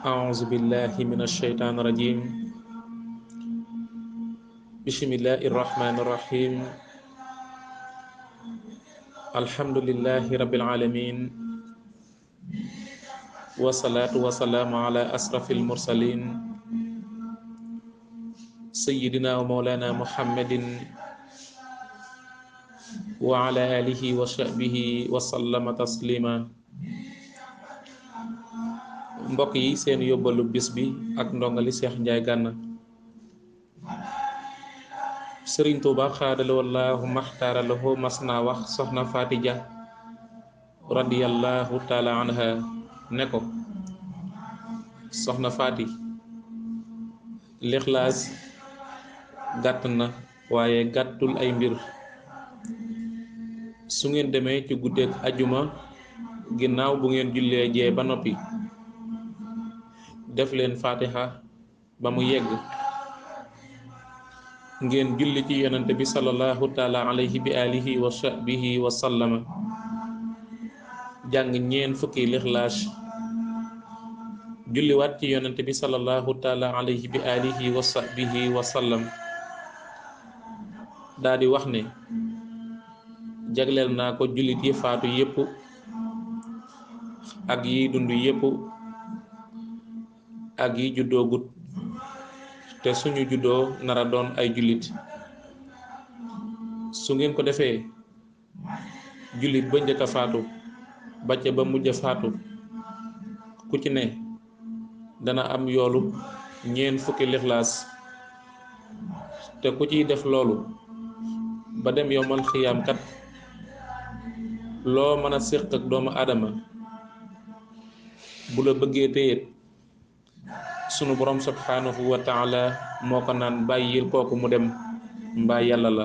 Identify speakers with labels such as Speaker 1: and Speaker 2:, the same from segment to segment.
Speaker 1: أعوذ بالله من الشيطان الرجيم بسم الله الرحمن الرحيم الحمد لله رب العالمين والصلاة والسلام على أشرف المرسلين سيدنا ومولانا محمد وعلى آله وصحبه وسلم تسليما. mbokk yi seen yóbbalu bis bi ak ndongali Cheikh Ndiaye Gana. Sëriñ Tuuba xaadala wallaahu maxtaaralahu mas naa wax soxna Fatija radiyallahu taala anha ne ko, soxna Fati, lixlaas gàtt na waaye gàttul ay mbir. su ngeen demee ci guddeeg ajuma ginnaaw bu ngeen jullee jee ba noppi, def leen fatiha ba mu yegg, ngeen julli ci yonante bi sallallahu taala alayhi bi alihi wa sahbihi wa sallama, jàng ñeen fukki lixlaas, julliwaat ci yonante bi sallallahu taala alayhi bi alihi wa sahbihi wa sallam, daa di wax ne jagleel naa ko jullit yi faatu yépp ak yi dund yépp ak yi juddoo gut te suñu juddoo nara doon ay jullit. su ngeen ko defee, jullit ba njëkk a faatu ba ca ba mujj a faatu, ku ci ne dana am yoolu ñeen fukki lixlaas, te ku ciy def loolu ba dem yowmal xiyaam kat, loo mën a séq ak doomu aadama bu la bëggee téyet, sunu borom subhanahu wa taala moo ko naan bàyyil kooku mu dem, mbaa yàlla la.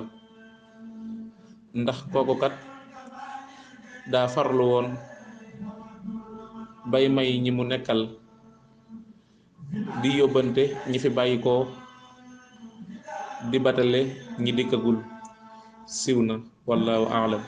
Speaker 1: ndax kooku kat daa farlu woon bay may ñi mu nekkal, di yóbbante ñi fi bàyyi ko, di batale ñi dikkagul. siw na, wallahu aalam.